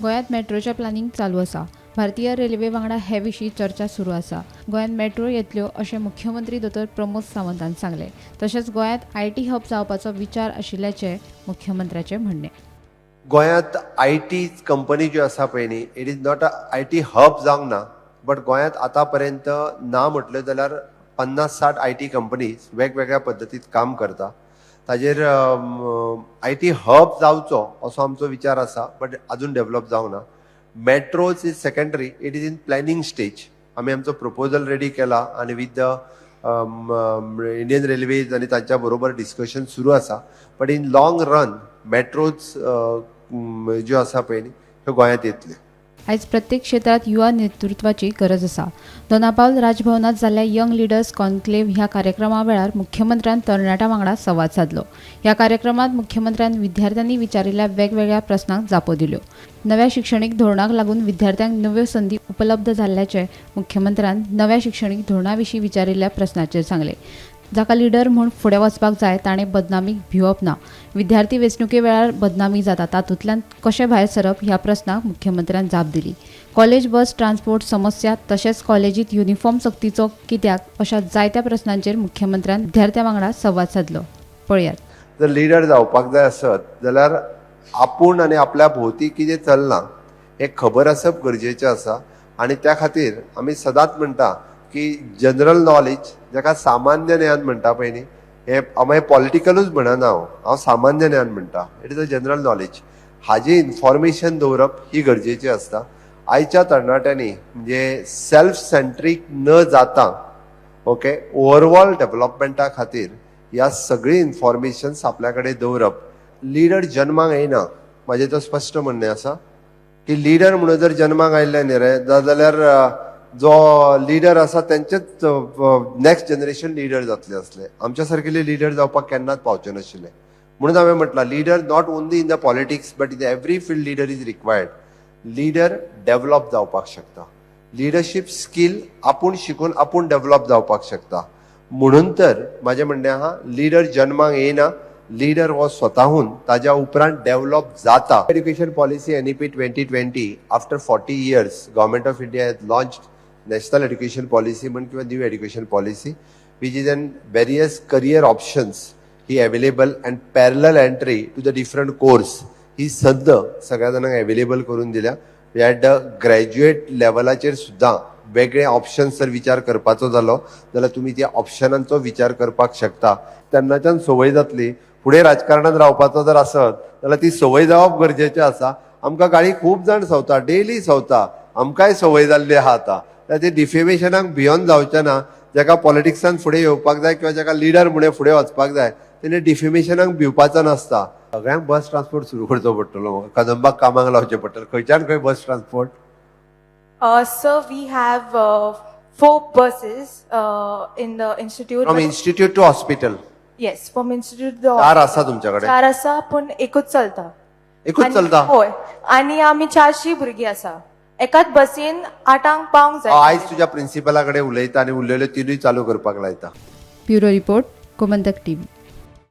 गोंयांत मेट्रोचें प्लॅनिंग चालू आसा. भारतीय रेल्वे वांगडा हे विशीं चर्चा सुरू आसा. गोंयांत मेट्रो येतल्यो अशें मुख्यमंत्री दोतोर प्रमोद सावंतान सांगलें. तशेंच गोंयांत IT hub जावपाचो विचार आशिल्ल्याचें मुख्यमंत्र्याचें म्हणणें. गोंयांत IT company ज्यो आसा पळय न्ही, it is not a IT hub जावंक ना, बट गोंयांत आतां पर्यंत ना म्हटल्यो जाल्यार 50-60 IT companies वेगवेगळ्या पद्दतीत काम करता. ताजेर IT hub जावचो असो आमचो विचार आसा, बट अजून डेव्हलप जावंक ना. Metros is secondary, it is in planning stage. आमी आमचो प्रपोजल रेडी केला आनी विथ the Indian railways आनी तांच्या बरोबर डिस्कशन सुरू आसा, but in long run metros ज्यो आसा पळय न्ही, ह्यो गोंयांत येतल्यो. आयज प्रत्येक क्षेत्रात युवा नेतृत्वाची गरज आसा. दोनापावल राजभवनात जाल्ल्या यंग लिडर्स कॉन्क्लेव्ह ह्या कार्यक्रमा वेळार मुख्यमंत्र्यान तरणाट्यां वांगडा संवाद सादलो. ह्या कार्यक्रमात मुख्यमंत्र्यान विद्यार्थ्यांनी विचारिल्ल्या वेगवेगळ्या प्रस्नांक जापो दिल्यो. नव्या शिक्षणीक धोरणाक लागून विद्यार्थ्यांक नव्यो संदी उपलब्ध जाल्ल्याचें मुख्यमंत्र्यान नव्या शिक्षणीक धोरणा विशीं विचारिल्ल्या प्रस्नाचेर सांगलें. जाका लिडर म्हूण फुडें वचपाक जाय ताणें बदनामीक भिवप ना. विद्यार्थी वेंचणुके वेळार बदनामी जाता, तातूंतल्यान कशें भायर सरप ह्या प्रस्नाक मुख्यमंत्र्यान जाप दिली. कॉलेज बस ट्रान्सपोर्ट समस्या तशेंच कॉलेजीत युनिफॉर्म सक्तीचो कित्याक अशा जायत्या प्रस्नांचेर मुख्यमंत्र्यान विद्यार्थ्यां वांगडा संवाद सादलो. पळयात. जर लिडर जावपाक जाय आसत जाल्यार आपूण आनी आपल्या भोंवती कितें चल्लां हें खबर आसप गरजेचें आसा. आनी त्या खातीर आमी सदांच म्हणटा की जनरल नॉलेज, जाका सामान्य ज्ञान म्हणटा पळय न्ही, हें हांव पॉलिटिकलूच म्हणना, हांव हांव सामान्य ज्ञान म्हणटा. It is a general knowledge. हाजी इन्फॉर्मेशन दवरप ही गरजेची आसता. आयच्या तरणाट्यांनी म्हणजे सेल्फ सेंट्रीक न जाता, ओके, ओवरऑल डेव्हलपमेंटा खातीर ह्या सगळी इन्फॉर्मेशन्स आपल्या कडेन दवरप. लिडर जन्माक येना, म्हाजें तो स्पश्ट म्हणणें आसा की लिडर म्हणून जर जन्माक आयिल्ले न्ही रे जाल्यार जो लिडर आसा तेंचेच नेक्स्ट जनरेशन लिडर जातले आसले. आमच्या सारकेले लिडर जावपाक केन्नाच पावचे नाशिल्ले. म्हणून हांवें म्हटलां, leader not only in the politics but in every field leader is required. Leader develop जावपाक शकता. लिडरशीप स्कील आपूण शिकून आपूण डेव्हलप जावपाक शकता. म्हणून तर म्हाजें म्हणणें आहा, लिडर जन्माक येना, लिडर हो स्वताहून ताज्या उपरांत डेव्हलप जाता. Education policy NEP 2020, after 40 years Government of India has launch National Education Policy म्हण किंवा new education policy, which is an various career options he available and parallel entry to the different course ही संद सगळ्या जाणांक available करून दिल्या. Eight the graduate लेवलाचेर सुद्दां वेगळे ऑप्शन्स जर विचार करपाचो जालो जाल्यार तुमी त्या ऑप्शनांचो विचार करपाक शकता. तेन्नाच्यान संवय जातली. फुडें राजकारणांत रावपाचो जर आसत जाल्यार ती संवय जावप गरजेचें आसा. आमकां गाळी खूब जाण संवता, डेली संवता. आमकांय संवय जाल्ली आहा आतां. ते डिफेमेशनाक भियोन जावचें ना. जाका पॉलिटिक्सान फुडें येवपाक जाय किंवा जाका लिडर म्हणून फुडें वचपाक जाय तेणे डिफेमेशनाक भिवपाचो नासता. सगळ्यांक बस ट्रान्सपोर्ट सुरू करचो पडटलो. कदंबाक कामाक लावचें पडटलें. खंयच्यान खंय बस transport. Sir, we have four buses in the institute. From institute to hospital? Yes, from institute to the चार आसा तुमच्या कडेन? चार आसा, पूण एकूच चलता. एकूच चलता? हय, आनी आमी 400 भुरगीं आसा. एकाच बसीन 8आंक पावंक जाय. आयज तुज्या प्रिन्सिपला कडेन उलयता आनी उरलेल्यो तिनूय चालू करपाक लायता. Bureau report, Gomantak TV.